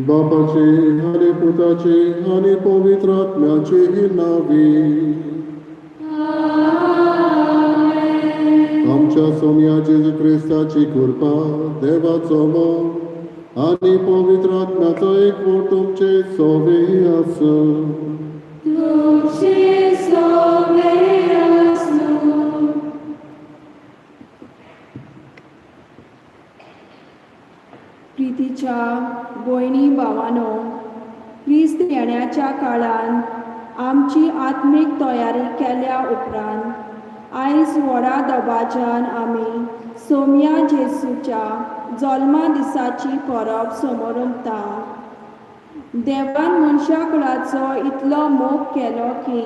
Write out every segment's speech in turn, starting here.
बापाचे आनी पुताचे आनी पवित्र आत्म्याचे नांवे. आमच्या सोम्या जेजू क्रिस्ताची कृपा, देवाचो मोग आनी पवित्र आत्म्याचो एकवट तुमचे सोवे आसूं. तुमचे सोवे आसूं. प्रितीच्या भयणी भावानो, क्रिस्त येण्याच्या काळान आमची आत्मीक तयारी केल्या उपरांत आयज व्हडा दबाज्यान आमी सोम्या जेसूच्या जल्मा दिसाची परब समोरमता. देवान मनशा कुळाचो इतलो मोग केलो की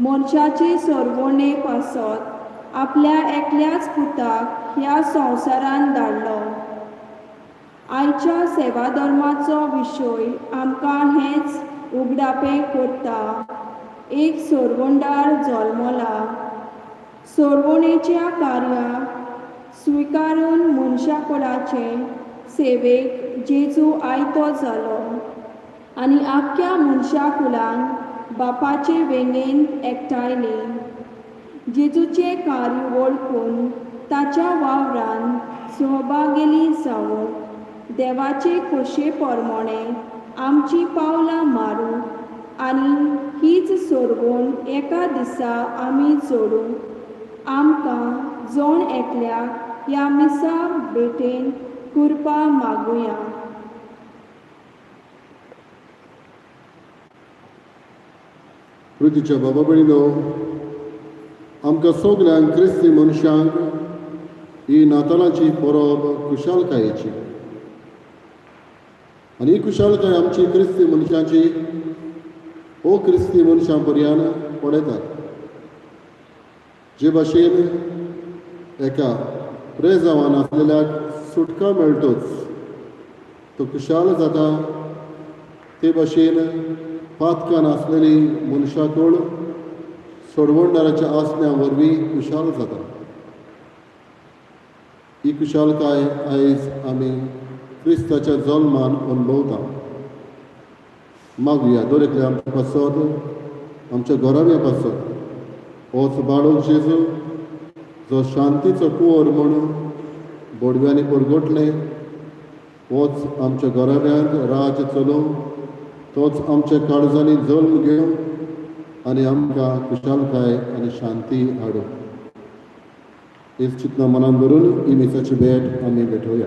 मनशाचे सरवणे पासत आपल्या एकल्याच पुताक ह्या संवसारान धाडलो. आयच्या सेवाधर्माचो विशय आमकां हेंच उगडापें करता. एक सोरवंडार जल्मला. सोरवणेच्या कार्याक स्विकारून मनशा कुळाचे सेवेक जेजू आयतो जालो आनी आख्ख्या मनशा कुळांक बापाचे वेंगेंत एकठांयली. जेजूचें कार्य वळखून ताच्या वावरान सहभागेली जावंक, देवाचे खोशे प्रमाणे आमचीं पावलां मारूंक आनी हीच सोरवण एका दिसा आमी जोडूंक आमकां जण एकल्याक ह्या मिसा भेटेन कृपा मागुया. प्रितीच्या बाबा भयणीनो, आमकां सगल्यांक क्रिस्ती मनशांक ही नातालांची परब खुशालकायेची आनी ही खुशालकाय आमची क्रिस्ती मनशांची ओ क्रिस्ती मनशां पर्यान पळयतात. जे भाशेन एका प्रेजावान आसलेल्याक सुटका मेळटोच तो खुशाल जाता, ते भाशेन पातकान आसलेली मनशाकूळ सोडवणदाराच्या आसण्या वरवीं खुशाल जाता. ही खुशालकाय आयज आमी क्रिस्ताच्या जल्मान अनुभवता. मागुया दर एकल्या आमच्या पासत, आमच्या घराब्या पासत. होच बाळक जेजू जो शांतीचो कुंवर म्हणून बोडव्यांनी परगटलें, होच आमच्या घराब्यांत राज चलोवं, तोच आमच्या काळजांनी जल्म घेवन आनी आमकां खुशालकाय आनी शांती हाडूं. हीच चिंतना मनान धरून ही मिसाची भेट आमी भेटोवया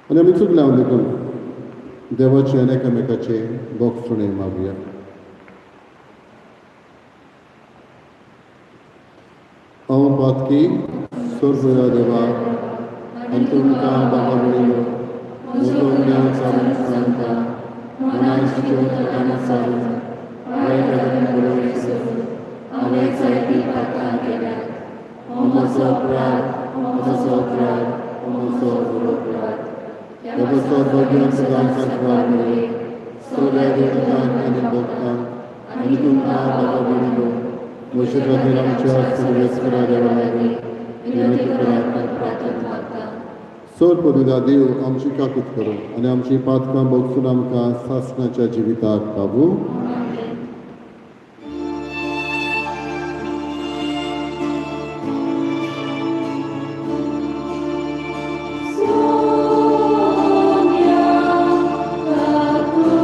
आनी आमी चुकल्या देखून देवाचे आनी एकामेकाचे बोगसुणे मागुया. हांव पातकी सोरपुया देवाक आनी तुमकां बाबा भयणीनो म्हजो ज्ञान चालून सांगता, मनाची चालून वायट बरोवन सोडून हांवें जायतीं पातकां केल्यात. हो म्हजो अपराध, हो म्हजो अपराध, हो म्हजो व्हड अपराध. ह्या पासत भाग्यान सदांच सांतवार मेरे, सगळ्या देवतांक आनी भक्तांक आनी तुमकां बाबा भयणीनो म्हजे खातीर आमच्या सर्वेस्परा देवा लागीं विनंती करात. प्रार्थना मागता. सर पदुदा देव आमची काकूत करूं आनी आमची पातकां भोगसून आमकां सासणाच्या जिविताक पावूं. आमेन. सोम्या काकुतो,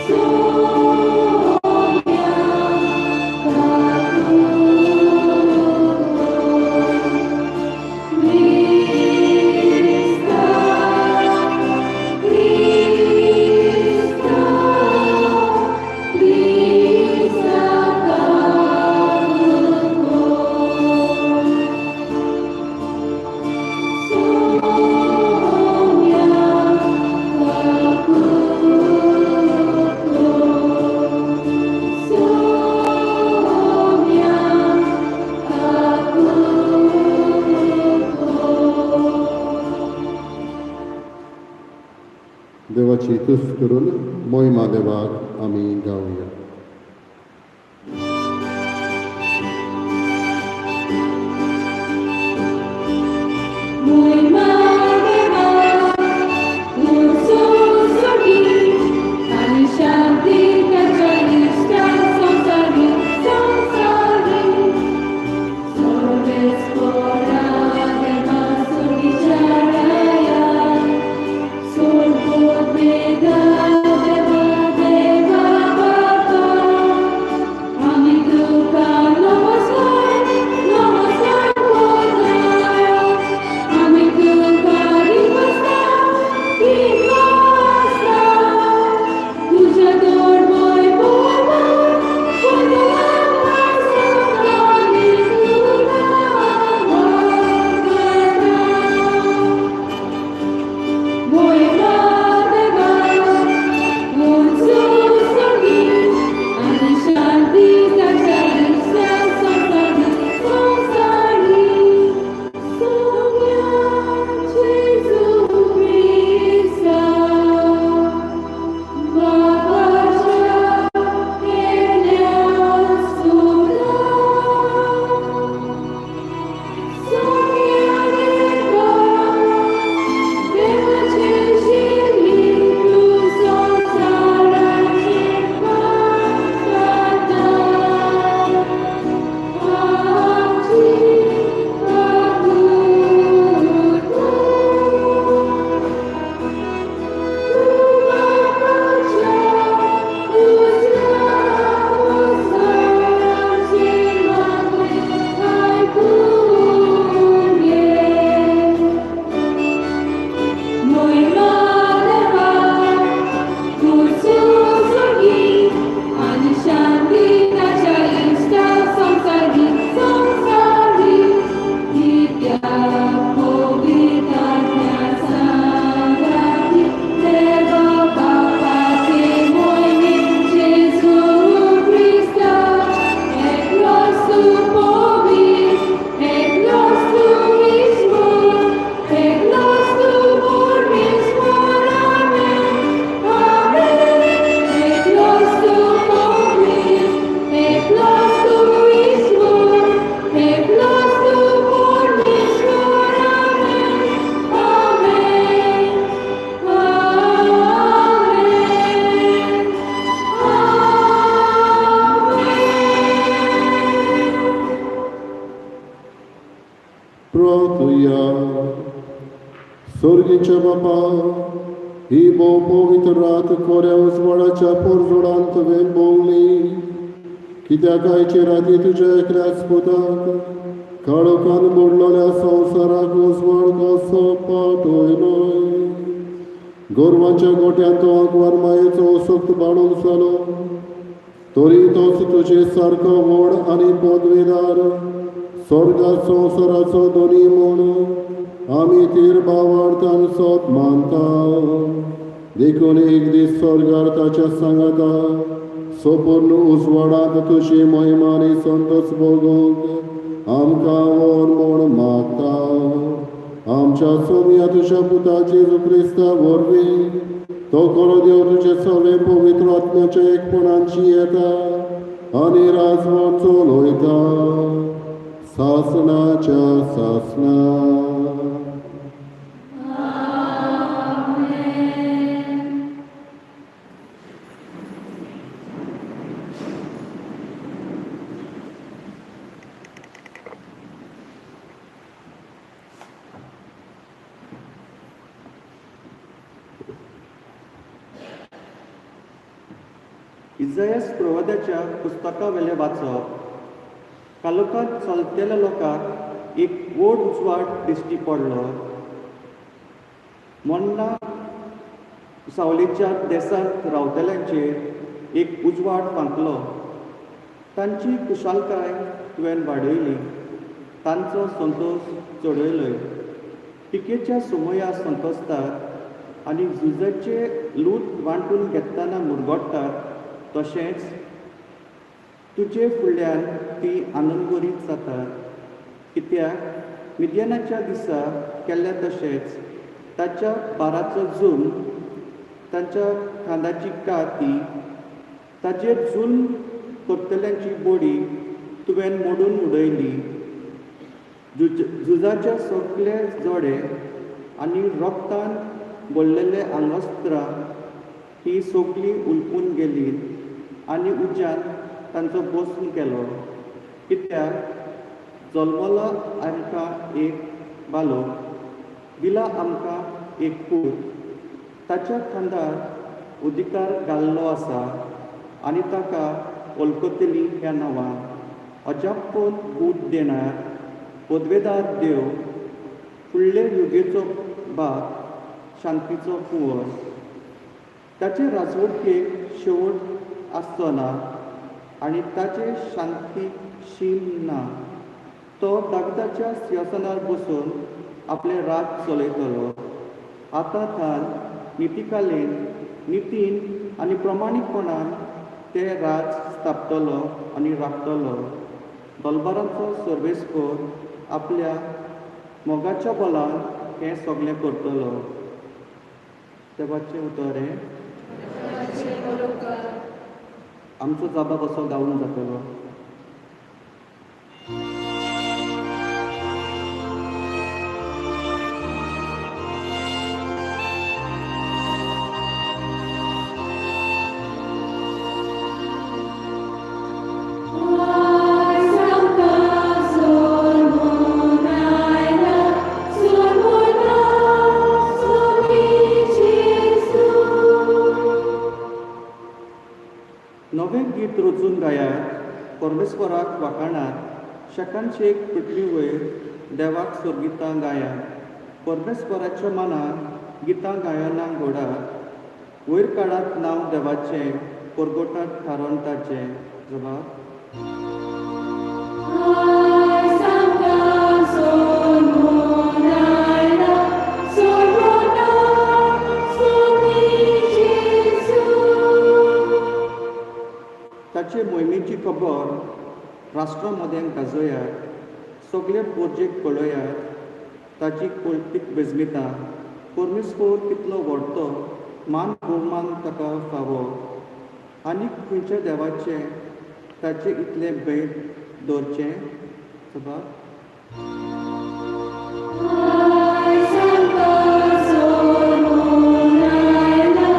सोम्या काकुतो, क्रिस्ता, क्रिस्ता, क्रिस्ता काकुतो, सोम्या काकुतो, सोम्या काकुतो. देवाची तुस्त करून मोहिमा देवाक आमी गावया. मोहिमा. सुरवात या. सोर्गीच्या बापा, ही भोव पवित्र रात कोऱ्या उजवाडाच्या पोरजोडान तुवें भोंवली. कित्याक आयचे राती तुज्या एकल्याच पुताक काळोखान बुडलोल्या संवसाराक उजवाड कसो पाठयलोय. गोरवांच्या गोट्यांत तो आंकवार मायेचो असक्त बाळूंक जालो, तरी तोच तुजे सारको व्हड आनी पदवेदार स्वर्गा संवसाराचो दोनी म्हूण आमी तीर भावार्थान सोद मानता. देखून एक दीस स्वर्गार ताच्या सांगाता सोपूर्ण उजवाडांत तुजी महिमा आनी संतोष भोगूंक आमकां व्हर म्हूण मागता. आमच्या सोमया तुज्या पुता जेजू क्रिस्ता वरवीं, तो खरो देव तुजे सगळे पवित्र आत्म्याच्या एकपणान जियेता आनी राजवट चलयता सासणाच्या सासणा. आमेन. इजायस प्रवाद्याच्या पुस्तकावेलें वाचप. कालोखांत चलतल्या लोकांक एक व्हड उजवाड दिश्टी पडलो. मरणा सावलेच्या देसांत रावतल्यांचेर एक उजवाड फांकलो. तांची खुशालकाय तुवें वाडयली, तांचो संतोश चडयलो. पिकेच्या समया संतोसतात आनी झुजाचे लूट वांटून घेतना मुरगट्टात, तशेंच तुजे फुडल्यान ती आनंदभरीत जातात. कित्याक मिद्यानाच्या दिसा केल्ल्या तशेंच ताच्या बाराचो जुल्म, तांच्या खांदाची काती, ताचेर जुल्म करतल्यांची बडी तुवें मोडून उडयली. झुजाचे सगळे जोडे आनी रोगतान भरलेले आंगवस्त्रां ही सगळीं हुलपून गेली आनी उज्यान तांचो भस्म केलो. कित्याक जल्मलो आमकां एक बालोक, दिला आमकां एक पूत, ताच्या खांदार अधिकार घाल्लो आसा आनी ताका वळखतली ह्या नांवान: अजापन बूद देणार, पदवेदार देव, फुडले युगेचो बाप, शांतीचो कुंवर. ताचे राजवटकेक शेवट आसचो ना आनी ताचे शांतीक शीम ना. तो दाविदाच्या सिंहासनार बसून आपलें राज चलयतलो. आतां थावन नितिकालेन नितीन आनी प्रमाणीकपणान ते राज स्थापतलो आनी राखतलो. दलबारांचो सर्वेस्पर आपल्या मोगाच्या बलान हें सगळें करतलो. देवाचें उतर हें. देवाचे बरोबर. आमचो जाबा कसो गावून जातलो. आयज आमकां सोडून आयला, सोडून स्वामी जेजू. नवें गीत रचून गायात, परमेश्वराक वाखाणात. शेकान शेक पृथ्वी वयर देवाक सोर्गितां गायात. परमेश्वराच्या मनान गितां गायनां घोडात. वयर काडात नांव देवाचें, परगटात थारोवन ताचें. जबाब. आयज आमकां सोडून आयला, सोडून स्वामी जेजू. ताचे मोहिमेची खबर राष्ट्रा मदें गाजयात, सगळे पोरजेक कळयात. ताची कोल्तीक बेजमिता. परमेश्वर कितलो व्हडतो, मान भोवमान ताका फावो. आनी खंयच्या देवाचें ताचें इतलें भेट दवरचें? जबाब. आयज आमकां सोडून आयला,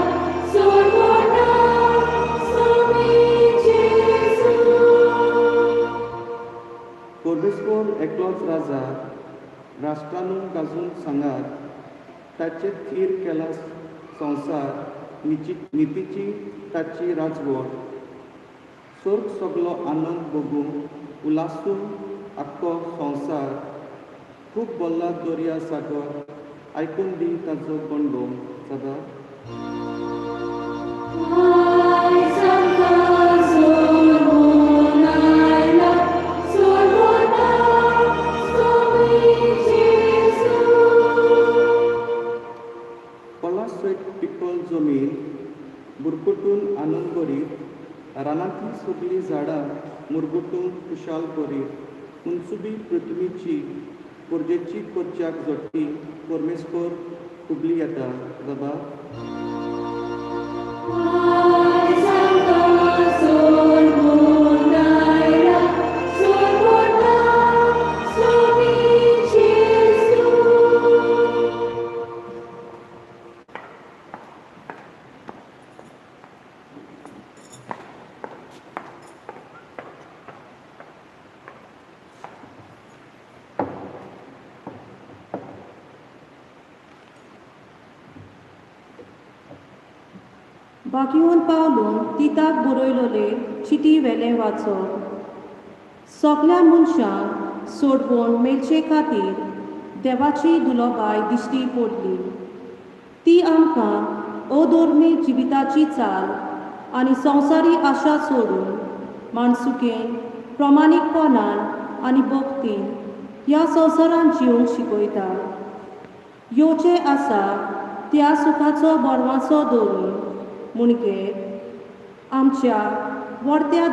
सोडून स्वामी जेजू. परमेश्वर एकलोच राजा. राष्ट्रानू गाजून सांगात, ताचें थीर केला संवसार, नितीची ताची राजवट. सर्ग सगलो आनंद भोगूं, उल्हासूं आख्खो संवसार. खूब भरला दर्या सागर, आयकून दी ताचो गणगो सदा. आयज आमकां सोडून आयला, सोडवता स्वामी जेजू. पला सयत पिकल जमीन बुरकुटून आनंद करीत, रानांतलीं सगलीं झाडां मुरगुटून खुशाल करीत, उंचुबी पृथ्वीची परजेची करच्याक जोडटी परमेस्पर खुबली येता बाबा. आयज आमकां सोडून आयला, सोडवता स्वामी जेजू. बाकिवन पावलून तिताक बरयलोले चिटी वेलें वाचप. सगल्या मनशांक सोडवण मेळचे खातीर देवाची दुलोबाय दिश्टी पडली. ती आमकां अधर्मी जिविताची चाल आनी संवसारी आशा सोडून माणसुकेन, प्रमाणीकपणान आनी भक्तीन ह्या संवसारांत जिवंक शिकयता. येवचें आसा त्या सुखाचो बरवाचो दवरून म्हणजे आमच्या व्हडत्या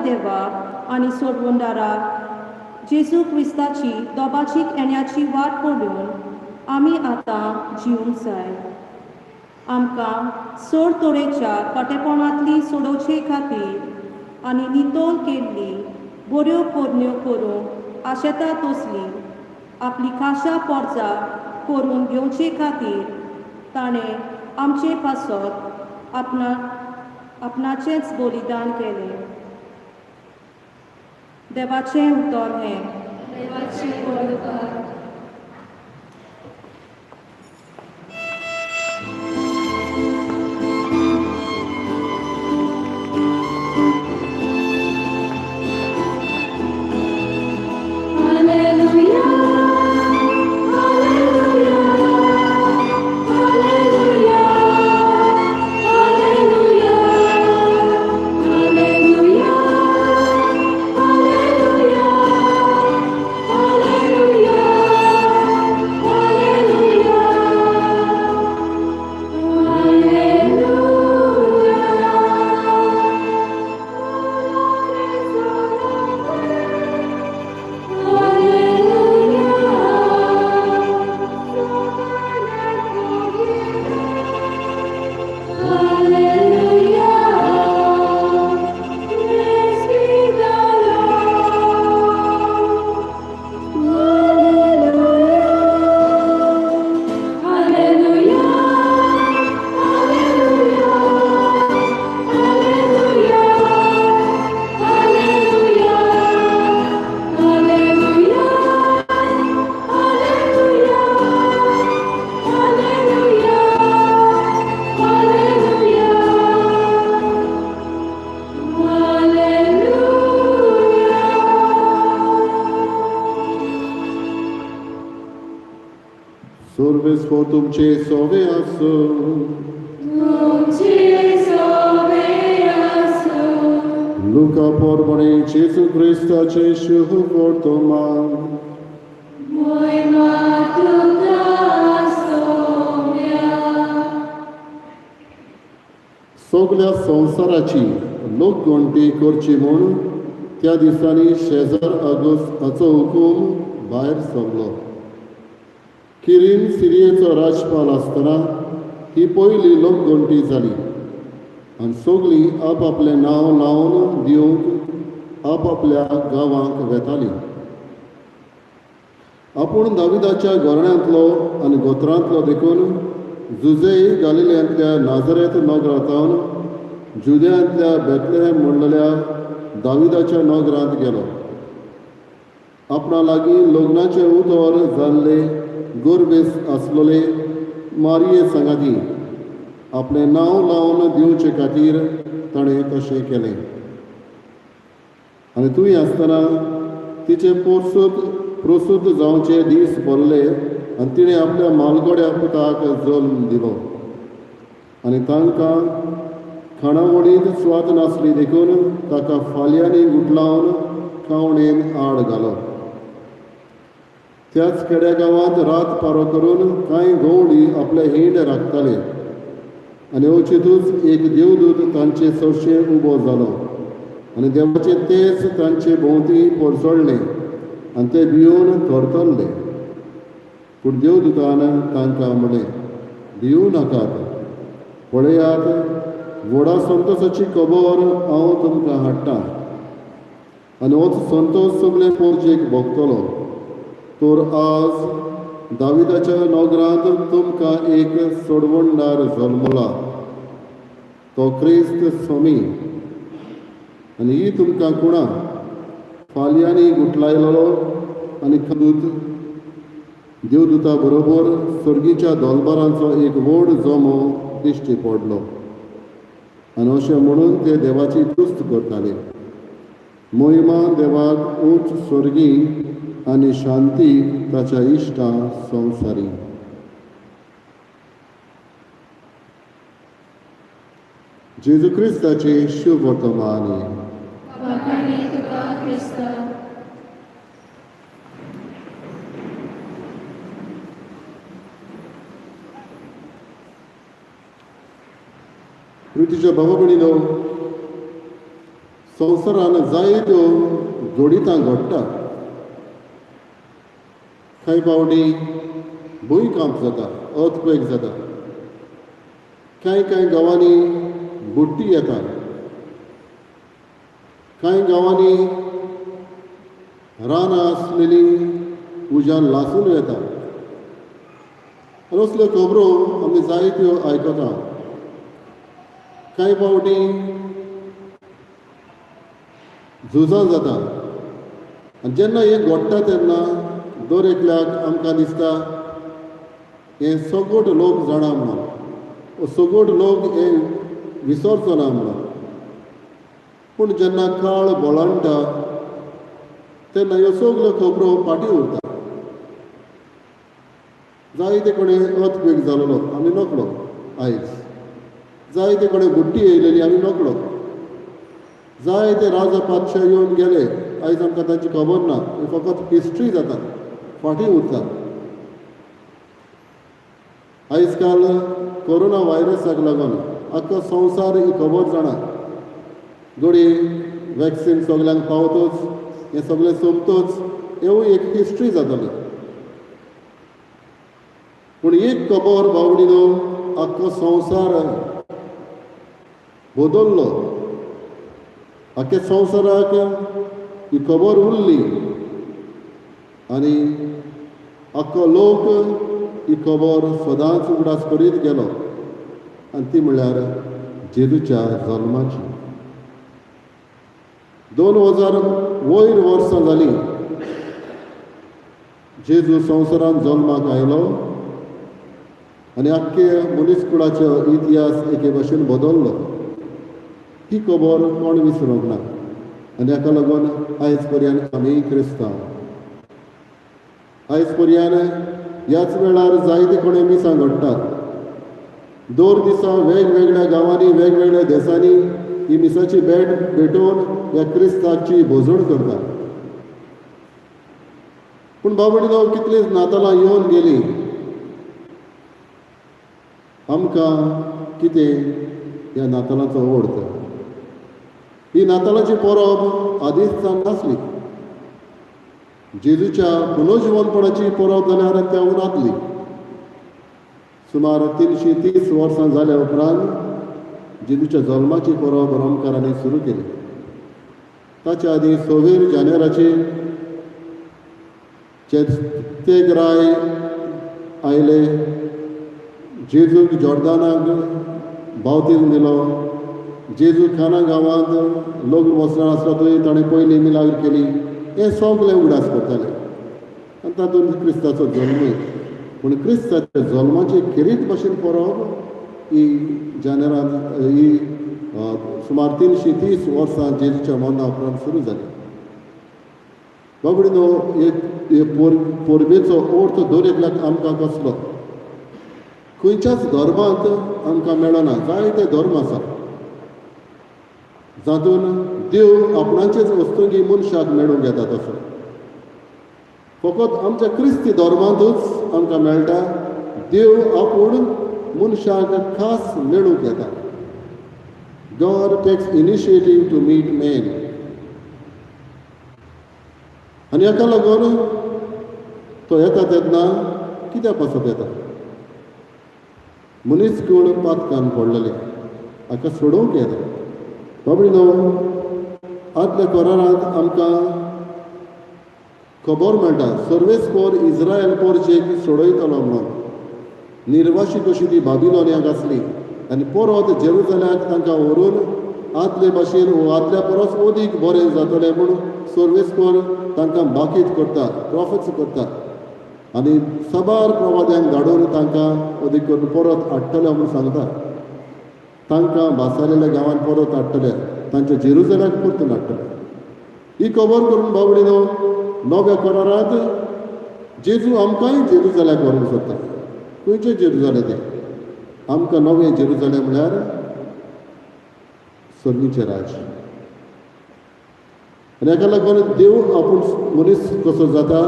देवाक आनी सोडवणदाराक जेजू क्रिस्ताची दोबाचीक येण्याची वाट पळोवन आमी आतां जिवंक जाय. आमकां चड तरेच्या कटेपणांतली सोडोवचे खातीर आनी नितळ केल्ली बऱ्यो करण्यो करूंक आशेता तसली आपली खाशा पोरजा करून घेवचे खातीर ताणें आमचे पासत आपणाचेंच बलिदान केलें. देवाचें उतर हें. देवाचे व्हड. Alleluia, Alleluia, Alleluia, Alleluia, Alleluia, Alleluia, Alleluia, Alleluia, Alleluia. Alleluia. Praise be the Lord. Alleluia. Alleluia. Alleluia. Alleluia. Alleluia. Alleluia. Alleluia. Alleluia. Alleluia. सर्वेस्पोर तुमचे सोवे आसूं. तुमचे सोवे आसूं. लुका पोरबणे जेजू क्रिस्ताचे शुभ वर्तमान. मोयमा तुका सोम्या. सगल्या संवसाराची लोकगणती करची म्हूण त्या दिसांनी शेजार आगोस्त हाचो हुकूम भायर सरलो. किरीन सिरियेचो राजपाल आसतना ही पयली लोकगणती जाली आनी सगळीं आपआपलें नांव लावन दिवंक आपआपल्या गांवांक वेतालीं. आपूण दाविदाच्या घराण्यांतलो आनी गोत्रांतलो देखून जुजेय गालिल्यांतल्या नाजरेत नगरांत जुद्यांतल्या बेतलेहम म्हणलेल्या दाविदाच्या नगरांत गेलो. आपणा लागीं लग्नाचें उतर जाल्ले गोरबेस आसलेले मारये सांगाती आपलें नांव लावन दिवचे खातीर ताणें तशें केलें. आनी तूंय आसतना तिचे प्रसूत जावचे दीस भरले आनी तिणें आपल्या मालगोड्या पुताक जल्म दिलो. आनी तांकां खाणावळींत सुवात नासली देखून ताका फाल्यांनी गुटलावन खावणेन आड घालो. त्याच खेड्या गांवांत रात पारो करून कांय गवळी आपले हिंड राखताले आनी अवचितूच एक देवदूत तांचे सरशें उबो जालो आनी देवाचें तेज तांचे भोंवती परसळ्ळें आनी ते भिवन थरथरले. पूण देवदूतान तांकां म्हणलें, भिवू नाकात, पळयात व्हडा संतोशाची खबर हांव तुमकां हाडटा आनी होच संतोश सगळे पोरजेक भोगतलो. तर आज दाविदाच्या नगरांत तुमकां एक सोडवणदार जल्मला, तो क्रिस्त स्वामी. आनी ही तुमकां कुणा फाल्यांनी गुटलायलो आनी दूत देवदूता बरोबर सर्गीच्या दोलबारांचो एक व्हड जमो दिश्टी पडलो आनी अशें म्हणून ते देवाची तुस्त करताले, मोहिमा देवाक उंच स्वर्गी आनी शांती ताच्या इश्टा संवसारी. जेजू क्रिस्ताचे शुभ वर्तमान. वाखाणी तुका क्रिस्ता. प्रितीच्या भावा भयणीनो, संवसारान जायत्यो घडितां घडटा. कांय फावटी भुंयकांप जाता, अर्थक्वेक जाता, कांय कांय गांवांनी बुडटी येता, कांय गांवांनी रानां आसलेली उज्यान लासून येता. आनी असल्यो खबरो आमी जायत्यो आयकता. कांय फावटी झुजां जाता आनी जेन्ना हें घडटा तेन्ना दर एकल्याक आमकां दिसता हें सगट लोक जाणा म्हणून, सगट लोक हें विसरचो ना म्हणून. पूण जेन्ना काळ बळणटा तेन्ना ह्यो सगल्यो खबरो फाटीं उरता. जायते कडेन अर्थक्वेक जालेलो आमी नकळो, आयज जायते कडेन बुडटी येयलेली आमी नकळो, जायते राजा पातशा येवन गेले, आयज आमकां तांची खबर ना. फकत हिस्ट्री जाता, फाटीं उरता. आयज काल कोरोना व्हायरसाक लागून आख्खो संवसार ही खबर जाणा. घडये वॅक्सिन सगल्यांक पावतच, हें सगळें सोंपतच, हेवूय एक हिस्ट्री जातली. पूण एक खबर बावडीनो, आख्खो संवसार बदल्लो, आख्या संवसाराक ही खबर उरली आनी आख्खो लोक ही खबर सदांच उगडास करीत गेलो. आनी ती म्हणल्यार जेजूच्या जल्माची. 2000 वयर वर्सां जालीं जेजू संवसारांत जल्माक आयलो आनी आख्खे मनीसकुळाचो इतिहास एके भाशेन बदल्लो. ही खबर कोण विसरूंक ना आनी हाका लागून आयज पर्यंत आमी क्रिस्तांव. आयज पर्यंत ह्याच वेळार जायते कडेन मिसां घडटात. दर दिसा वेगवेगळ्या गांवांनी वेगवेगळ्या देशांनी ही मिसाची भेट भेटोवन ह्या क्रिस्ताची भोजण करतात. पूण बाबडीनो, कितलीं नातालां येवन गेलीं, आमकां कितें ह्या नातालांचो अर्थ? ही नातालाची परब आदींच सावन नासली. जेजूच्या पुनर्जिवनपणाची परब जाल्यार त्या उनातली. सुमार 330 वर्सां जाल्या उपरांत जेजूच्या जल्माची परब रोमकारांनी सुरू केली. ताच्या आदीं 26 जानेवाराची चेतेक राय आयले, जेजूक जॉर्दानाक बावतीज दिलो. जेजू खाना गांवांत लग्न वचना आसलो थंय ताणें पयली मिलाग्र केली. हें सगळें उगडास करताले आनी तातूंत क्रिस्ताचो जल्मूय. पूण क्रिस्ताच्या जल्माची खेरीत भशेन परब ही जानेरांत ही सुमार 330 वर्सां जेजूच्या मरणा उपरांत सुरू जाली. बाबडीनो, हे परबेचो अर्थ दर एकल्याक आमकां कसलो खंयच्याच धर्मांत आमकां मेळना. जायते धर्म आसा जातून देव आपणाचेच वस्तुंगी मनशाक मेळूंक येता, तसो फकत आमच्या क्रिस्ती धर्मांतूच आमकां मेळटा, देव आपूण मनशाक खास मेळूंक येता. God takes initiative to meet man. आनी हाका लागून तो येता तेन्ना कित्या पासत येता? मनीस कोण पातकान पडलेले हाका सोडोवंक येता. बाबडीनो, आदल्या करारांत आमकां खबर मेळटा, सर्वेस्पोर इस्रायल पोरचेक सोडयतलो म्हणून. निर्वाशी कशी ती बाबिलोनियाक आसली आनी परत जेरुजल्याक तांकां व्हरून आदले भाशेन वो आदल्या परस अदीक बरें जातलें म्हूण सर्वेस्पोर तांकां बाकीत करता, प्रोफेट्स करता आनी साबार प्रवाद्यांक धाडून तांकां अदीक करून परत हाडटले म्हूण सांगता. तांकां बासालेल्या गांवांत परत हाडटले, तांच्या जेरुजल्याक परतून हाडटले. ही खबर करून बाबडीनो, नव्या करारांत जेजू आमकांय जेरुजल्याक व्हरूंक सोदता. खंयचें जेरुजलें तें? आमकां नवें जेरुजलें म्हळ्यार सर्गीचें राज. आनी हाका लागून देव आपूण मनीस कसो जाता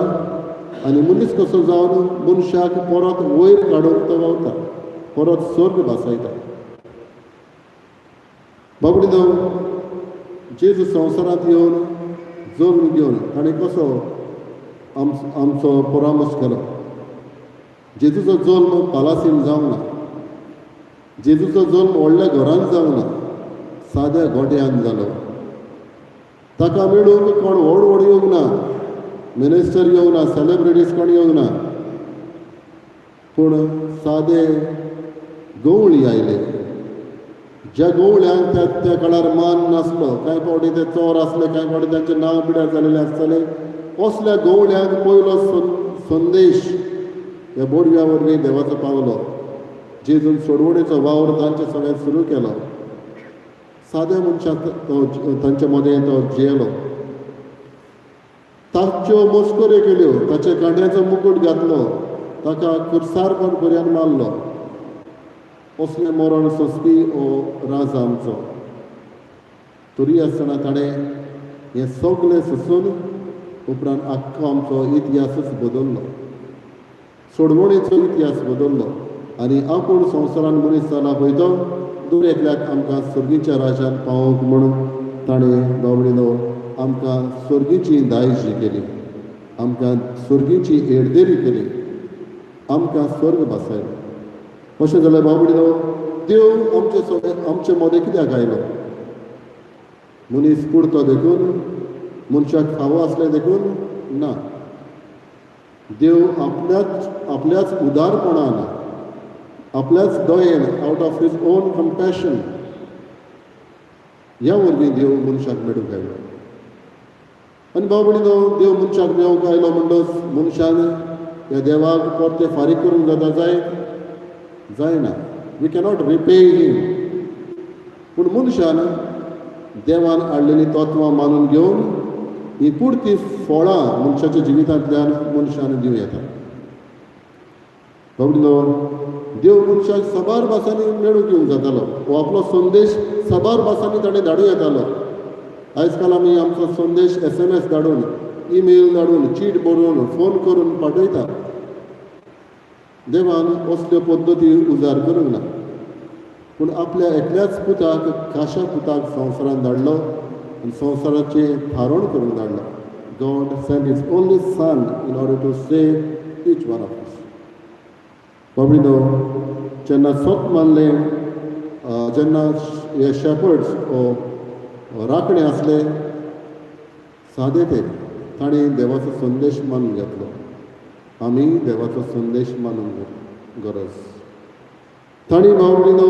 आनी मनीस कसो जावन मनशाक परत वयर काडूंक तो वावता, परत स्वर्ग भासायता. बाबडीनो, जेजू संवसारांत येवन जल्म घेवन ताणें कसो आमचो परामर्श केलो? जेजूचो जल्म पालासीन जावंक ना, जेजूचो जल्म व्हडल्या घरांत जावंक ना, साद्या गोट्यान जालो. ताका मेळूंक कोण व्हड व्हड येवंक ना, मिनिस्टर येवंक ना, सेलिब्रिटीज कोण येवंक ना, पूण सादे गवळी आयले, ज्या गवळ्यांक त्या त्या काळार मान नासलो. कांय फावटी ते चोर आसले, कांय फावटी तांचें नांव पिड्यार जालेलें आसतालें. असल्या गवळ्यांक पयलो संदेश ह्या बोडव्या वरवीं देवाचो पावलो. जेजून सोडवणेचो वावर तांच्या सगळ्यात सुरू केलो. साद्या मनशाक तो तांच्या मदें तो जियेलो, ताच्यो मस्कऱ्यो केल्यो, ताच्या कांड्याचो मुकूट घातलो, ताका कुर्सार पर्यंत मारलो. असलें मरण सोंसपी हो राजा आमचो. तरी आसतना ताणें हें सगळें सोंसून उपरांत आख्खो आमचो इतिहासूच बदल्लो, सोडवणेचो इतिहास बदल्लो आनी आपूण संवसारान मनीस जाला पळय तो दर एकल्याक आमकां सर्गीच्या राजान पावोवंक म्हणून ताणें बाबडीनो आमकां सर्गीची दायजी केली, आमकां सर्गीची येडदेरी केली, आमकां स्वर्ग भासायलो. अशें जाल्यार बाबडीनो, देव आमचे सगळे आमचे मदें कित्याक आयलो? मनीस पुरतो देखून, मनशाक फावो आसलें देखून ना. देव आपल्याच आपल्याच उदारपणान, आपल्याच दयेन, out of his own compassion, ह्या वरवीं देव मनशाक मेळूंक आयलो. आनी बाबडीनो, देव मनशाक मेळूंक आयलो म्हणटच मनशान ह्या देवाक परते फारीक करूंक जाता जायत? जायना. We cannot repay him. पूण मनशान देवान हाडलेलीं तत्वां मानून घेवन ही पुरती फळां मनशाच्या जिवितांतल्यान मनशान दिवं येता. बाबडीनो, देव मनशाक साबार भासांनी मेळूंक येवंक जातालो वो आपलो संदेश साबार भासांनी ताणें धाडूं येतालो. आयज काल आमी आमचो संदेश एसएमएस धाडून, ईमेल धाडून, चीट बरोवन, फोन करून पाठयता. देवान असल्यो पद्दती उजार करूंक ना, पूण आपल्या एकल्याच पुताक, खाशा पुताक संवसारांत धाडलो आनी संवसाराचें थारोवण करूंक धाडलो. God sent his only son in order to save each one of us. बाबडीनो, जेन्ना सत मानलें, जेन्ना हे शेपर्ड्स राखणे आसले सादे, ते ताणें देवाचो संदेश मानून घेतलो. आमी देवाचो संदेश मानूंक गरज. तांणी बाबडीनो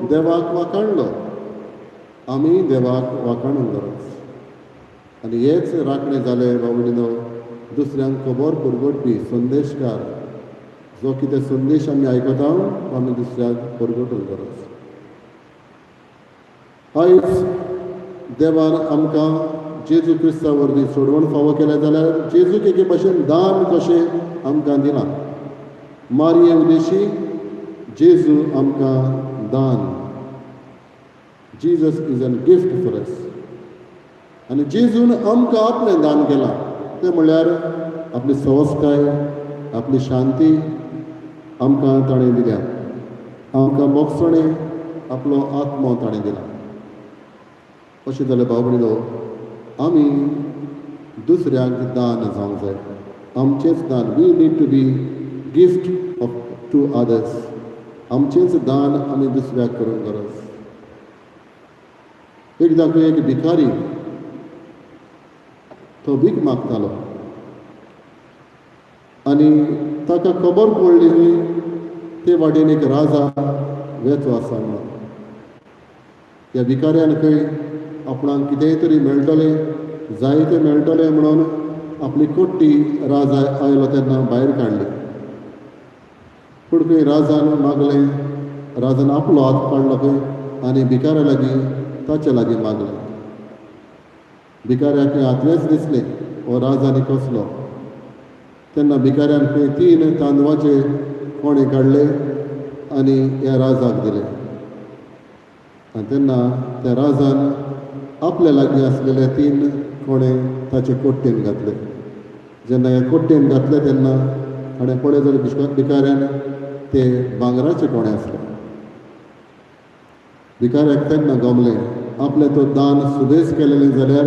देवाक वाखाणलो, आमी देवाक वाखाणूंक गरज. आनी हेच राखणे जाले बाबडीनो दुसऱ्यांक खबर परगटपी संदेशकार. जो कितें संदेश आमी आयकता आमी दुसऱ्याक परगटूंक गरज. आयज देवान आमकां जेजू क्रिस्ता वरवीं सोडवण फावो केलें जाल्यार जेजूक एके भशेन दान कशें आमकां दिलां. मारये उदेशी जेजू आमकां दान. Jesus is an gift for us. आनी जेजून आमकां आपलें दान केलां तें म्हणल्यार आपली सवस्काय, आपली शांती आमकां ताणें दिल्या. आमकां मोगसणें आपलो आत्मो ताणें दिला. अशें जाल्यार भाव भयणीनो, आमी दुसऱ्यांक दान जावंक जाय, आमचेंच दान. We need to be gift of to others. आमचेंच दान आमी दुसऱ्याक करूंक गरज. एकदां खंय एक भिकारी तो भीक मागतालो आनी ताका खबर पडली न्ही ते वाटेन एक राजा वेचो आसा म्हणून. ह्या भिकाऱ्यान खंय आपणाक कितेंय तरी मेळटलें, जाय तें मेळटलें म्हणून आपली कोट्टी राजा आयलो तेन्ना भायर काडली. पूण खंय राजान मागलें, राजान आपलो हात काडलो खंय आनी भिकाऱ्या लागीं ताचे लागीं मागलें. भिकाऱ्याक आतलेंच दिसलें हो राजा आनी कसलो. तेन्ना भिकाऱ्यान खंय 3 तांदवाचे कोणे काडले आनी ह्या राजाक दिले. आनी तेन्ना त्या राजान आपल्या लागीं आसलेले 3 कोणे ताचे कोट्टेन घातले. जेन्ना ह्या कोट्टेन घातले तेन्ना ताणें पळय जाल्यार भिकाऱ्यान ते भांगराचे कोणे आसले. भिकाऱ्याक तेन्ना गमलें आपलें तो दान सुबेज केलेलें जाल्यार,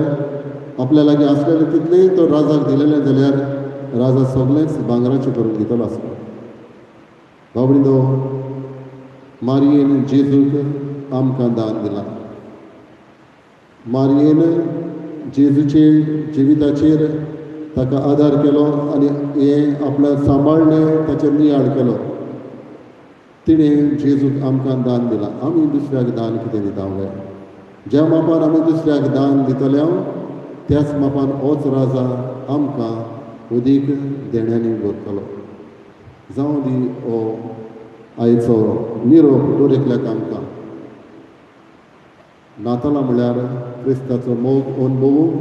आपल्या लागीं आसलेलें तितलेंय तो राजाक दिलेलें जाल्यार राजा सगळेंच भांगराचें करून दितलो आसलो. बाबडीनो, मारयेन जेजूक आमकां दान दिलां. मारयेन जेजूचे जिविताचेर ताका आदार केलो आनी हें आपल्या सांबाळ्ळें, ताचेर नियाळ केलो. तिणें जेजूक आमकां दान दिलां. आमी दुसऱ्याक दान कितें दिता काय? ज्या मापान आमी दुसऱ्याक दान दितले त्याच मापान होच राजा आमकां अदीक देण्यांनी भरतलो. जावं दी हो आयचो निरोप दर एकल्याक आमकां. नातालां म्हळ्यार क्रिस्ताचो मोग अणभवूंक,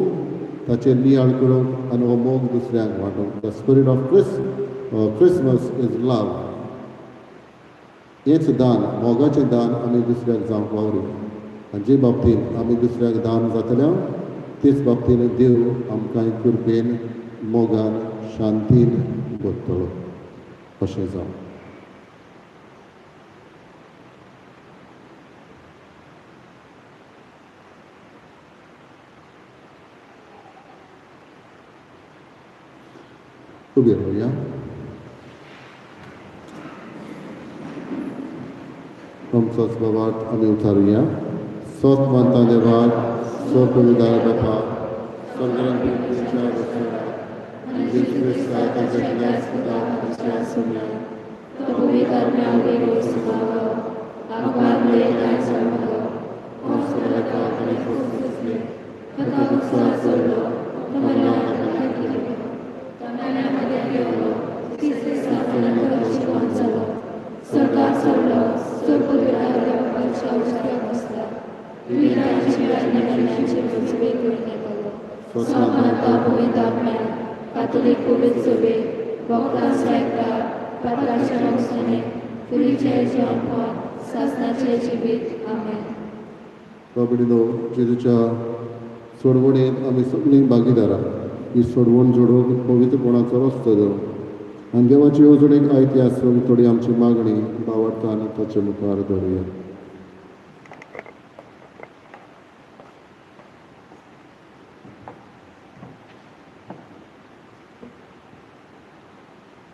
ताचेर नियाळ करूंक आनी हो मोग दुसऱ्यांक वांटूंक. The spirit of Christmas is love. हेंच दान, मोगाचें दान आमी दुसऱ्याक जावंक वावरी. आनी जे बाबतीन आमी दुसऱ्याक दान जातले तेच बाबतीन देव आमकां कृपेन, मोगान, शांतीन भरतलो. अशें जावं. उबी रावया. आमचोच बाबात आमी उतारुया. सत मानता देवाक, स्वपविदार बापा, कातोलीक पवित्र सभे, भक्तां सायबा, पात्राच्या मोगसाने, फुलीचें जेवणपण, सासणाचें जिवीत. आमेन. बाबडीनो, जेजूच्या सोडवणेंत आमी सगळीं भागीदारां. ही सोडवण जोडूंक पवित्रपणाचो रस्तो दिवन आनी देवाची येवजणेक आयती आसूंक थोडी आमची मागणी भावार्थान ताचे मुखार दवरुया.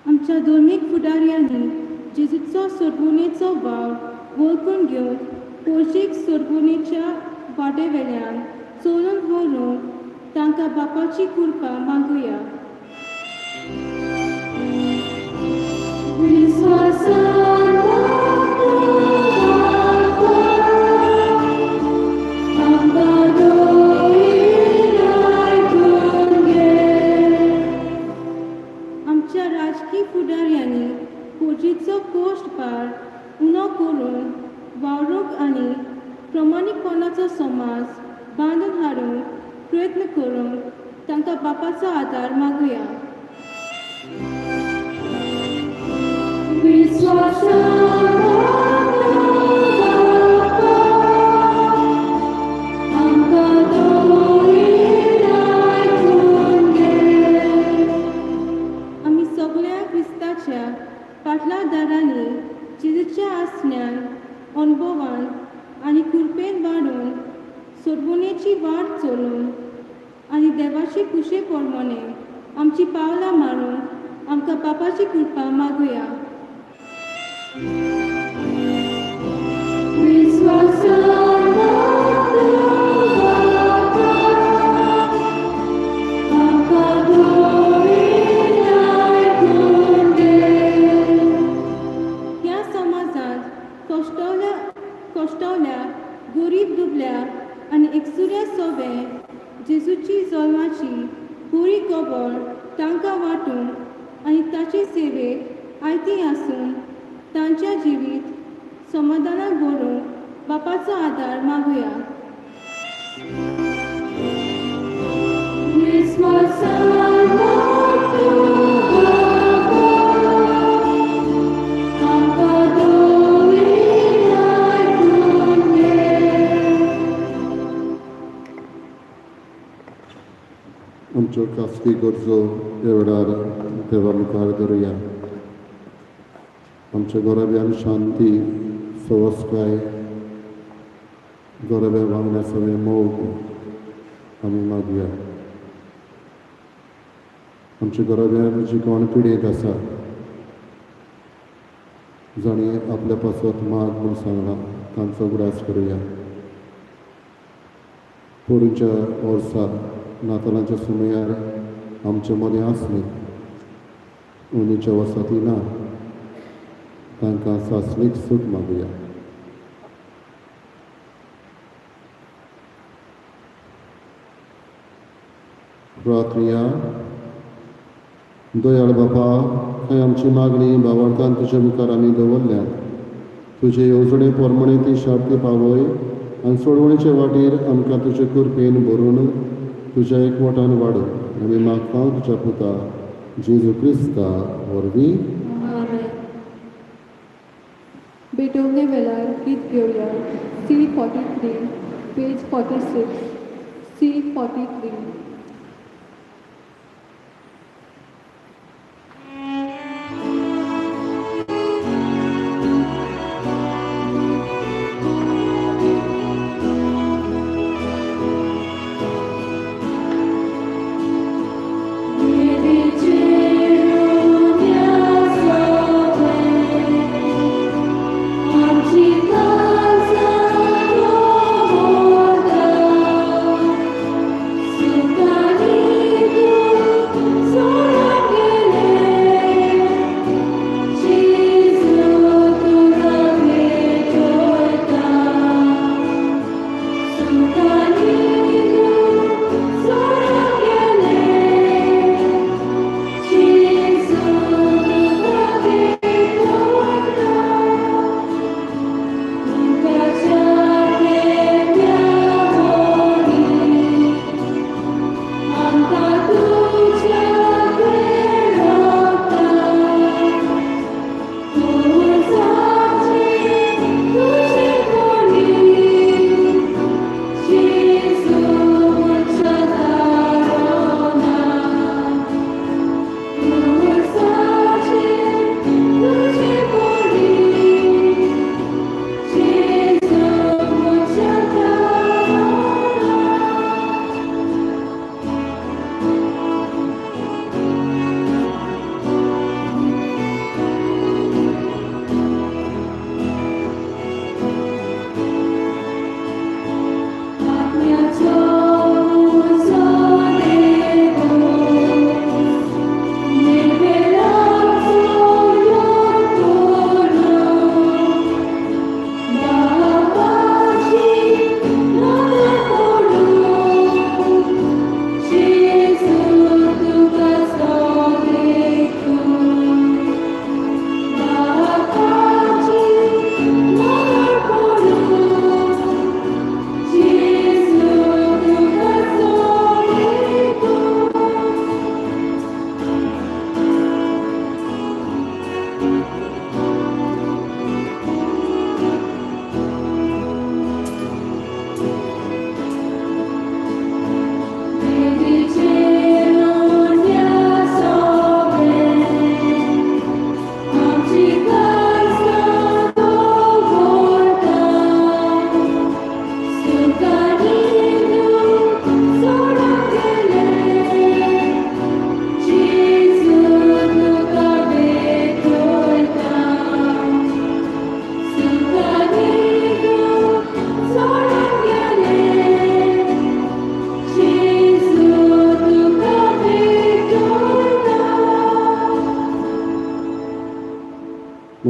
आमच्या धर्मीक फुडाऱ्यांनी जेजूचो सोडवणेचो वावर वळखून घेवन पोर्जीक सोडवणेच्या वाटेवेल्यान चलून व्हरूंक तांकां बापाची कृपा मागुया. विश्वासान आमकां दवरिलाय. प्रयत्न करूंक तांकां बापाचो आदार मागुया. आमी सगळ्या क्रिस्ताच्या फाटल्या दारांनी जेजूच्या आसण्यान अणभवान आनी कृपेन वाडून सोडवणेची वाट चलून आनी देवाची कुशे प्रमाणे आमची पावलां मारूंक आमकां बापाची कृपा मागुया. ह्या समाजांत कश्टवल्या कश्टवल्या गरीब दुबल्या आनी एकसुऱ्या सोबे जेजूची जल्माची बरी खबर तांकां वांटूंक आनी ताचे सेवेक आयती आसून तांच्या जिवीत समाधानाक भरूंक बापाचो आदार मागुया. आमच्यो खासगी गरजो ह्या वेळार देवा मुखार धरुया. आमच्या गोरब्यान शांती, सवसकाय, गोरब्या वांगडा सगळे मोग आमी मागुया. आमच्या गोरब्यान जी कोण पिडेंत आसा, जांणी आपल्या पासत माग म्हूण सांगलां, तांचो उगडास करुया. पोरूंच्या वर्सा नातालांच्या सुमयार आमचे मदें आसली, अंदूच्या वर्सा ती ना, तांकां सासणीक सूख मागुया. प्रार्थया. दयाळ बापा, खंय आमची मागणी भावार्थान तुज्या मुखार आमी दवरल्यात, तुजे येवजणे प्रमाणे ती शार्ती पावय आनी सोडवणेचे वाटेर आमकां तुजे कृपेन भरून तुज्या एकवटान वाडूं. आमी मागता तुज्या पुता जेजू क्रिस्ता वरवीं. भेटवणे वेळार गीत घेवया. C 43, page 46, C 43.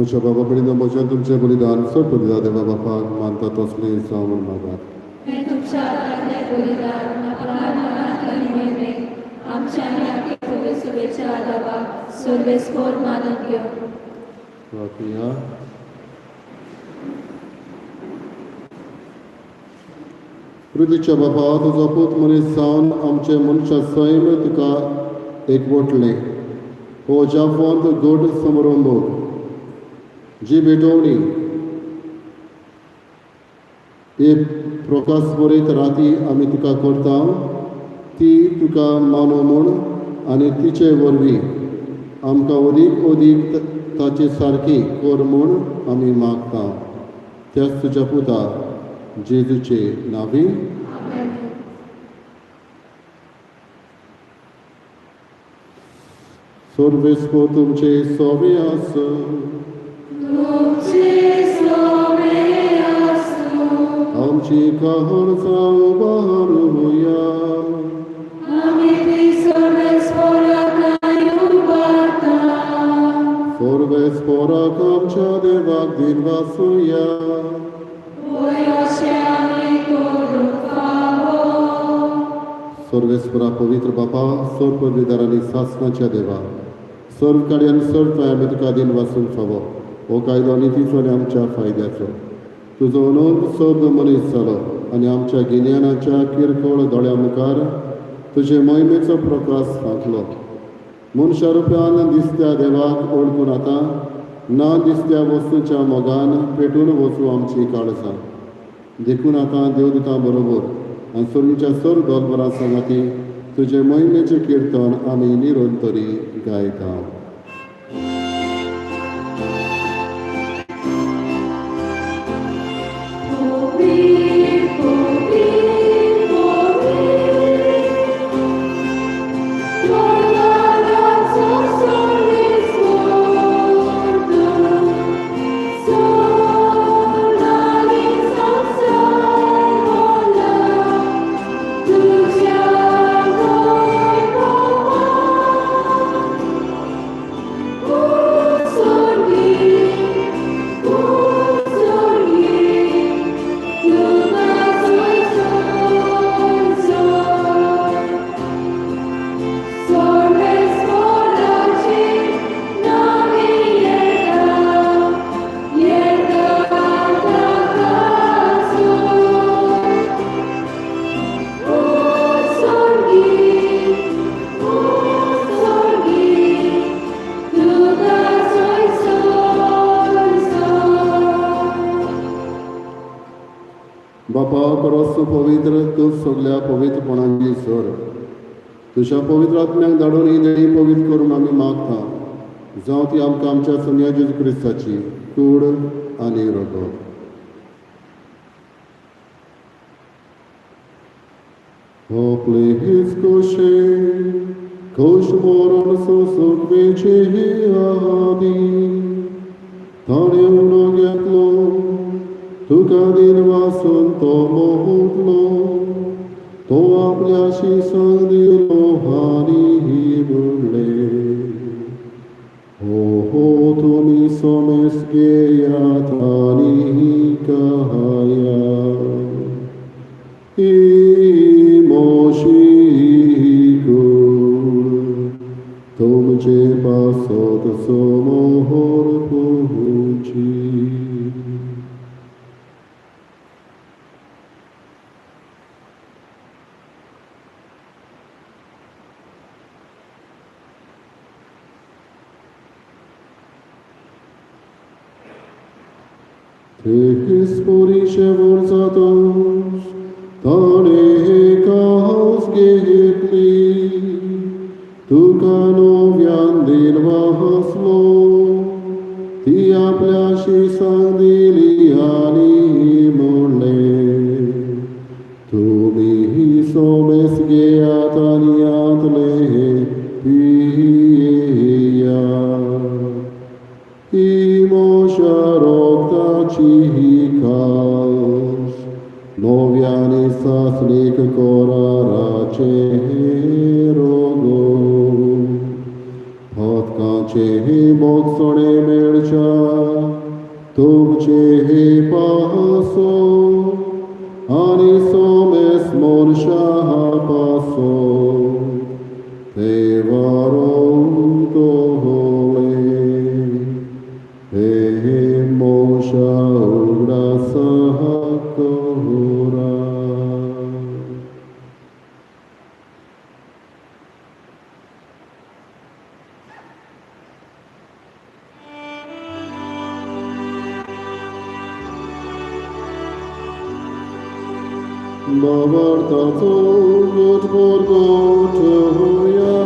तुमच्या बाबा कडेन म्हज्यान तुमचें बलिदान सर्व देवा बापाक मानता तसलें जावं म्हूण मागात. हें तुमच्या हातांतलें बलिदान आपल्या मनांतली मोहिमेक आमच्या आनी आख्या फुडें सुबेच्या आदाबाक सर्वेस्पोर मानून घेवं. प्रार्थुया. पृथ्वीच्या बापा, तुजो पूत मनीस जावन आमचे मनशा सैम तुका एकवटलें. हो जाफोंत गोड समारंभ जी भेटवणी एक प्रकाश बरयत राती आमी तुका करता ती तुका मानो म्हूण आनी तिचे वरवीं आमकां अदीक अदीक ताचे सारकी कर म्हूण आमी मागता, त्याच तुज्या पुता जेजूचे नांवी. आमेन. सर्वेस्पोर तुमचे सोवे आस. तुमचे सोवे आसूं. आमची कहर जावं बारुया. आमी ती सर्वेस्पोराक उबारता. सर्वेस्पोराक आमच्या देवाक दिन वासुया. वय अशें आमी करूंक फावो. सर्वेस्परा पवित्र बापा, सर्व पदवीदार आनी सासणाच्या देवा, सर्व काडी आनी सर्व थंय आमी तुका दिन वासूंक फावो. हो कायदो नितीचो आनी आमच्या फायद्याचो. तुजो अनंत सर्व मनीस जालो आनी आमच्या गिन्यानाच्या किरकोळ दोळ्या मुखार तुजे मोहिमेचो प्रकाश फांकलो. मनशा रुपान दिसत्या देवाक वळखून आतां ना दिसत्या वस्तूच्या मोगान पेटून वचूं आमची काळजां. देखून आतां देवदूतां बरोबर आनी सर्वीच्या सर्व दोलबरां सांगाती तुजे मोहिमेचें किर्तन आमी निरंतरी गायता. Obi, obi, obi, Tornarà sole scordo, sola l'insanziavola, tu siamo Usorghi, usorghi, tu soy sol, Sorves voraci, nami yerda, yerda takasu. Usorghi, usorghi, tu soy sol, sol. बापा, परस पवित्र तूं सगल्या पवित्रपणाची सर. तुज्या पवित्र आत्म्याक धाडून ही देणी पवित्र करून आमी मागता, जावं ती आमकां आमच्या सोन्या जेजू क्रिस्ताची कूड आनी रगत. आपले हीच कोशे खोश मरण सोसूंक वेचे आदी ताणें उणो घेतलो, तुका दिन वासून तो मोहलो. तो आपल्या शिसांक दिलो आनी म्हणलें, हो हो, तुमी सोमेस घेयात आनी खाया. ही मोशी कूड तुमचे पासत समोर पोची. Te sporisce vorzatos, tane caos gepli, तुका नव्यान दिन वाहसलो, ती आपल्याशी सांग दिली आनी म्हणलें, तुमी सोमेस घेयात आनी आतले पिया. ही मोशा रोगताची ही कास नव्याने सासणीक कोराराचे रोगो पदकाचे हे बोगसणे मेळच्या. देहे पासो आनी सोमेस मनशा पासो ते वारोंतोले हे मोशा उगडासा कोरा. बाबार्थाचो गोट गोट होया.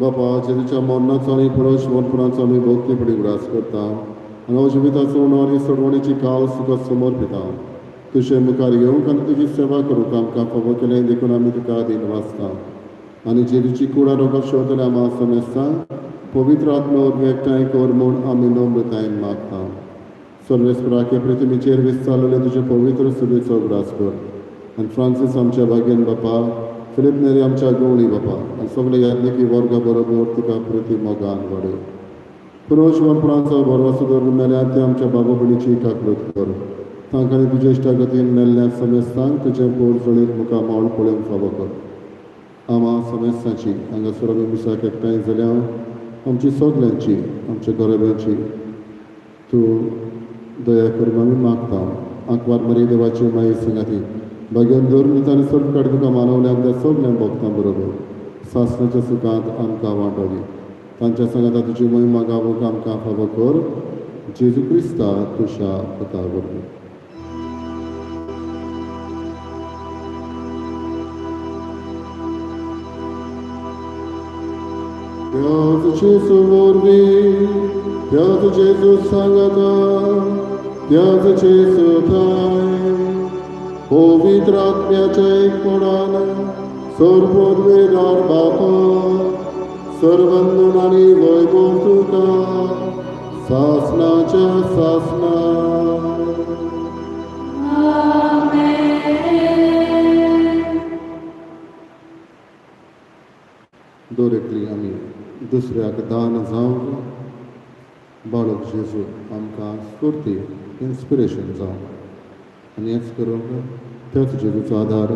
बापा, जेजूच्या मरणाचो आनी पुनर्जीवनपणाचो आमी भक्तीपणी उगडास करता आनी हो जिविताचो उणो आनी सोडवणेची काल तुका समर्पिता. तुजे मुखार येवंक आनी तुजी सेवा करूंक आमकां फावो केलें देखून आमी तुका अधीन वाचता आनी जेजूची कुडा रोगाक शेवतले आमा समेस्तांक पवित्र आत्मा वरवीं एकठांय कर म्हूण आमी नम्रतायेन मागता. सर्वेस्पराके पृथ्वीचेर विस्तारलेले तुजे पवित्र सुबेचो उगडास कर आनी फ्रांसीस आमच्या भाग्यान बापा, फिलीप नेरी आमच्या गवळी बापा आनी सगळे याज्ञिकी वर्गा बरोबर तुका प्रती मोगान वाडय. पुनर्जीवनपणाचो भरवसो दवरून मेल्या ते आमच्या बाबा भयणीची काकळूत कर. तांकां आनी तुजे इश्टागतीन मेल्ल्या समेस्तांक तुजें पोर जळीत मुखार मावळ पळोवंक फावो कर. आमा समेस्तांची हांगासर आमी मिसाक एकठांय जाल्या आमची सगल्यांची आमच्या घराब्यांची तूं दया करून आमी मागता. आंकवार मरी देवाची माई सांगाती भाग्यान धरून आनी सर्व काड तुका मानवल्या त्या सगल्या भक्तां बरोबर सासणाच्या सुखांत आमकां वांटो दी. तांच्या सांगाता तुजी महिमा गावूंक आमकां फावो कर. जेजू क्रिस्ता तुज्या पुता वरवीं. त्याच जेजू वरवीं, त्याच जेजू सांगाता, त्याच जेजू थांय पवित्र आत्म्याच्या एकपणान सर्वोद्वेदार बापा सर्वंदन आनी वैभव तुका सासनाच्या सासना. दर एकली आमी दुसऱ्याक दान जावंक बाळक जेजू आमकां स्फूर्ती इन्स्पिरेशन जावं आनी हेंच करूंक त्याच जेजूचो आदार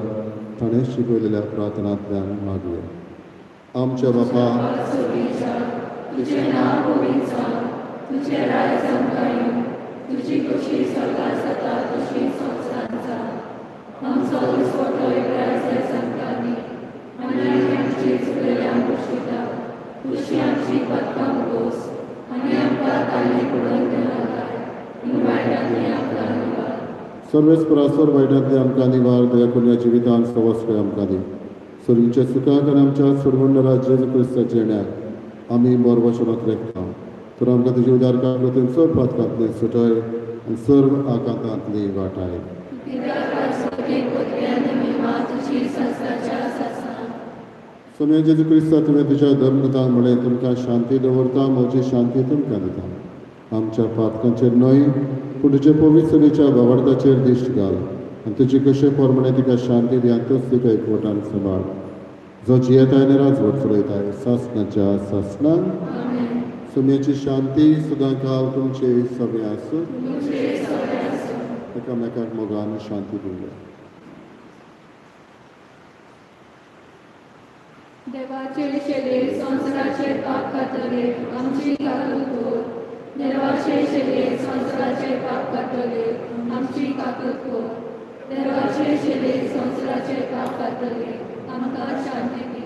ताणें शिकयलेल्या प्रार्थनांतल्यान मागुया. आमच्या बापा, तुझें नांव पवित्र जावं, तुझें राज आमकां येवं, तुजी खोशी स्वर्गार जाता तशी संवसारांत जावं. आमचो दिसवडो इगर्ज आयज आमकां दी आनी आमी आमची चुकलेल्यांक बक्षिता तशी आमची पदकां उगोस आनी आमकां ताल्ली पडून दिनाका पूण वायटांतली आमकां निवार. सर्वेस्परा वायटांतली आमकां निवार. दया करून ह्या जिवितांत सवस्कय आमकां दी. सुर्गीच्या सुखाक आनी आमच्या सोडवणदारा जेजू क्रिस्ताच्या येण्याक आमी बरो वचनात रेखता. तर आमकां तुजी उदार काकळूतीन सर्व पातकांतली सुटाय आनी सर्व आकांतांतली वाटाय. कित्याक स्वर्गीक पदवी आनी महिमा तुजी संवसाराच्या सासणाक. सोम्या जेजू क्रिस्ता, तुवें तुज्या धर्मदूतांक म्हणलें, तुमकां शांती दवरता, म्हजी शांती तुमकां दिता. आमच्या पातकांचेर न्हय पूण तुजे पवित्र सभेच्या भावार्थाचेर दिश्ट घाल आनी तुजी कशे प्रमाणे तिका शांती दी आनी तूंच तिका एकवटान सांबाळ, जो जियेताय आनी राजवट चलयताय सासणाच्या सासणाक. सोम्याची शांती सदां काल तुमचे सगळे आसूं. एकामेकाक मोगान शांती दिवया. देवाचे शेले संवसाराचे पाप काडटले आमची काकूत कर. देवाचे शेले संवसाराचे पाप काडटले आमची काकूत कर. देवाचे शेले संवसाराचे पाप काडटले आमकां शांती दी.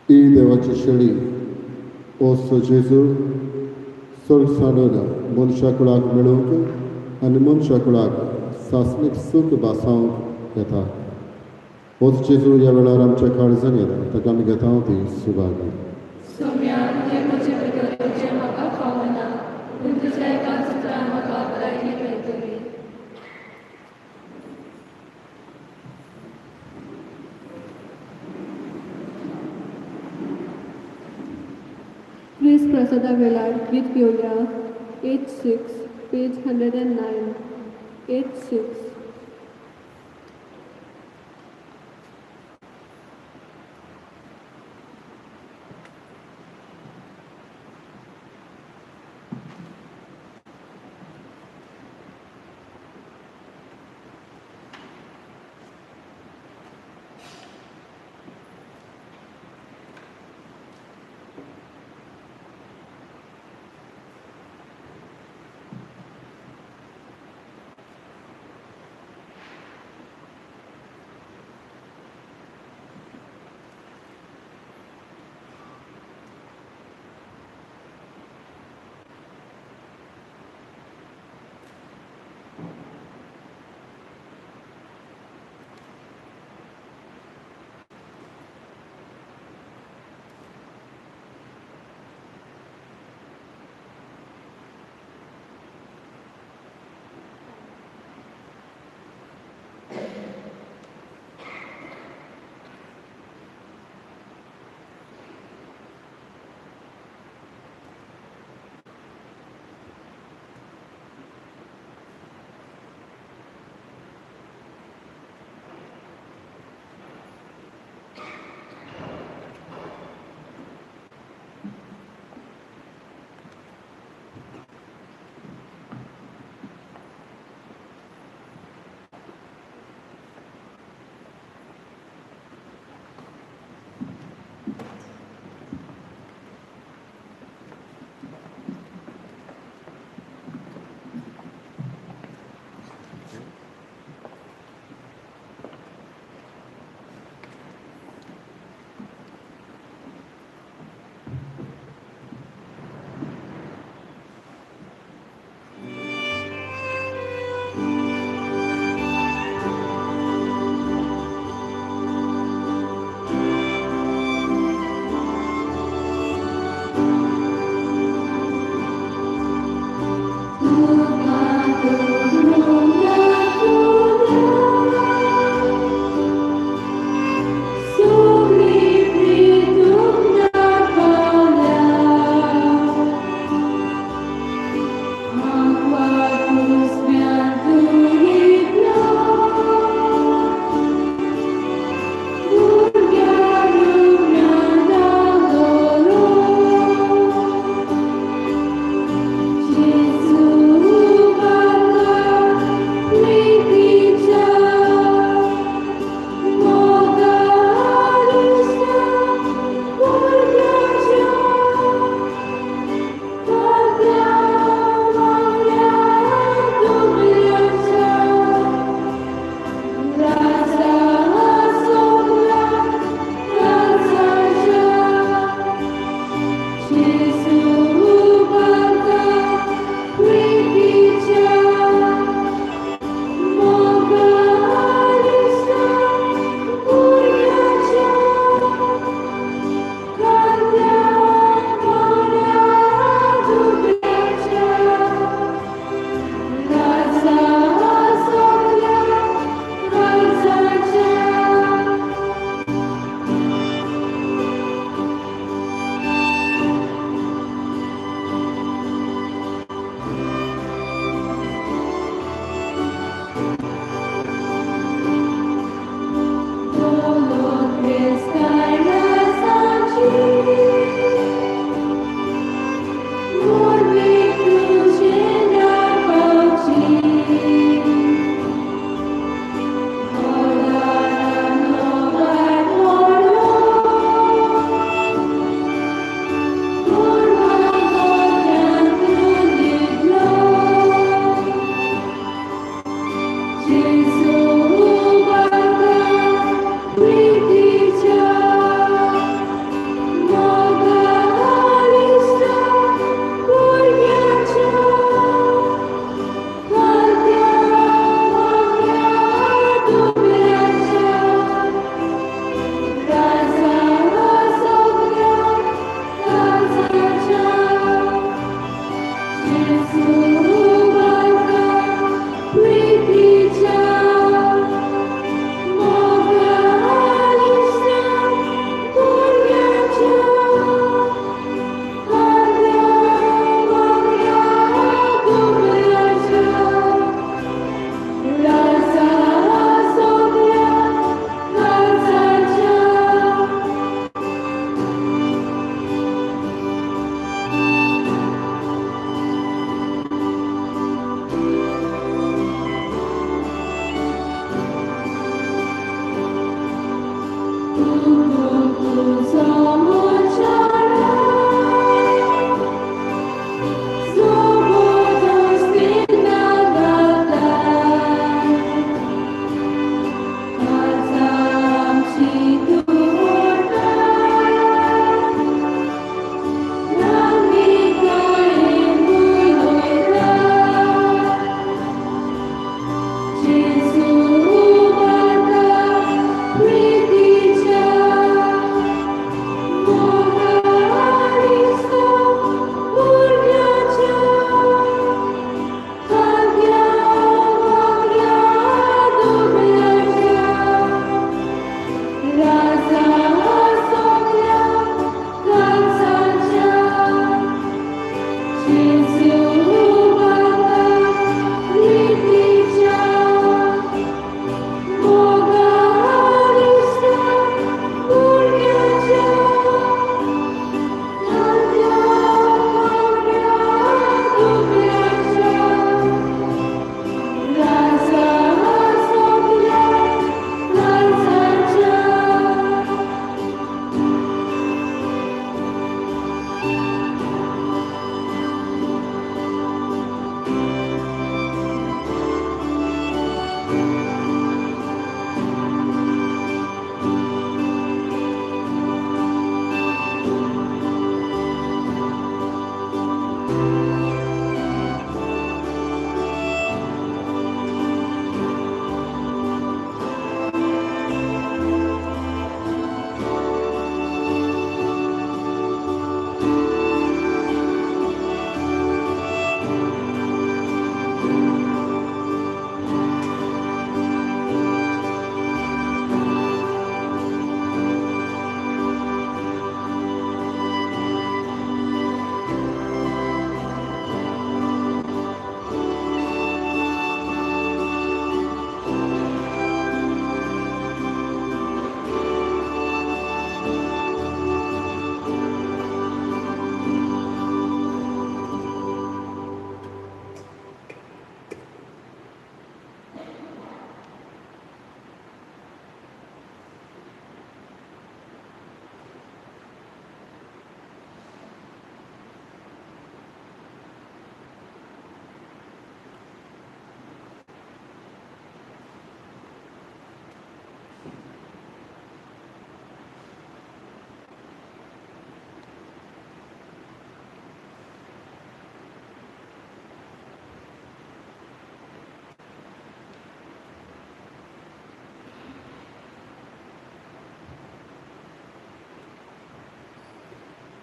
ही देवाची शेळी, ओसो जेजू, सर्ग सांडून मनशा कुळाक मेळोवंक आनी मनशा कुळाक सासणीक सूख भासावंक येता. होच जेजू ह्या वेळार आमच्या काळजान येता, ताका आमी घेता ती सुभागी. सोम्या, तुजें म्हजे भितर येवचें म्हाका फावना, पूण तुज्या एका उतरान म्हाका भलायकी मेळटली. क्रिस्त प्रसादा वेळार गीत घेवया 86, पेज 109, 86.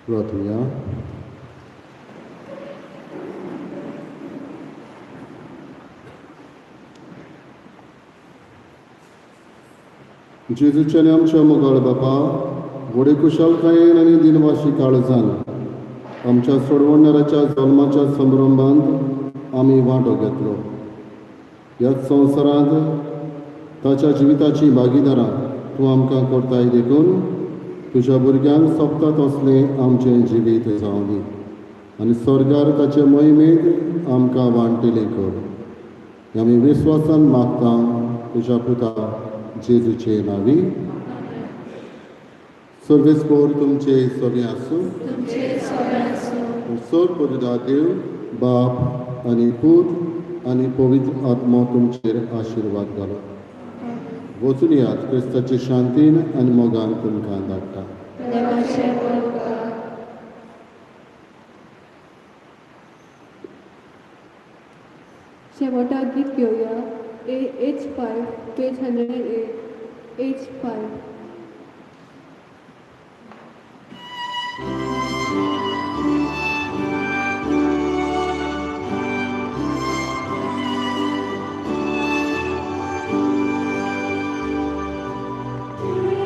प्रार्थुया. जेजूच्या आनी आमच्या मोगाळ बापा, व्हडे कुशलकायेन आनी दिनवाशी काळजान आमच्या सोडवणाराच्या जल्माच्या संभ्रमांत आमी वांटो घेतलो. ह्याच संवसारांत ताच्या जिविताची भागीदारां तूं आमकां करताय देखून तुज्या भुरग्यांक सोंपता तसलें आमचें जिवीत जावं दी आनी स्वर्गार ताचे मोहिमेंत आमकां वांटेलें कर. आमी विस्वासान मागता तुज्या पुता जेजूचे नांवी. सर्वेस्पोर तुमचे सगळें आसूं. सर पुरदा देव बाप आनी पूत आनी पवित्र आत्मो तुमचेर आशिर्वाद घालो. वचून यात क्रिस्ताचे शांतीन आनी मोगान तुमकां धाडटा. शेवटाक गीत घेवया. H5 page 108 H5. Thank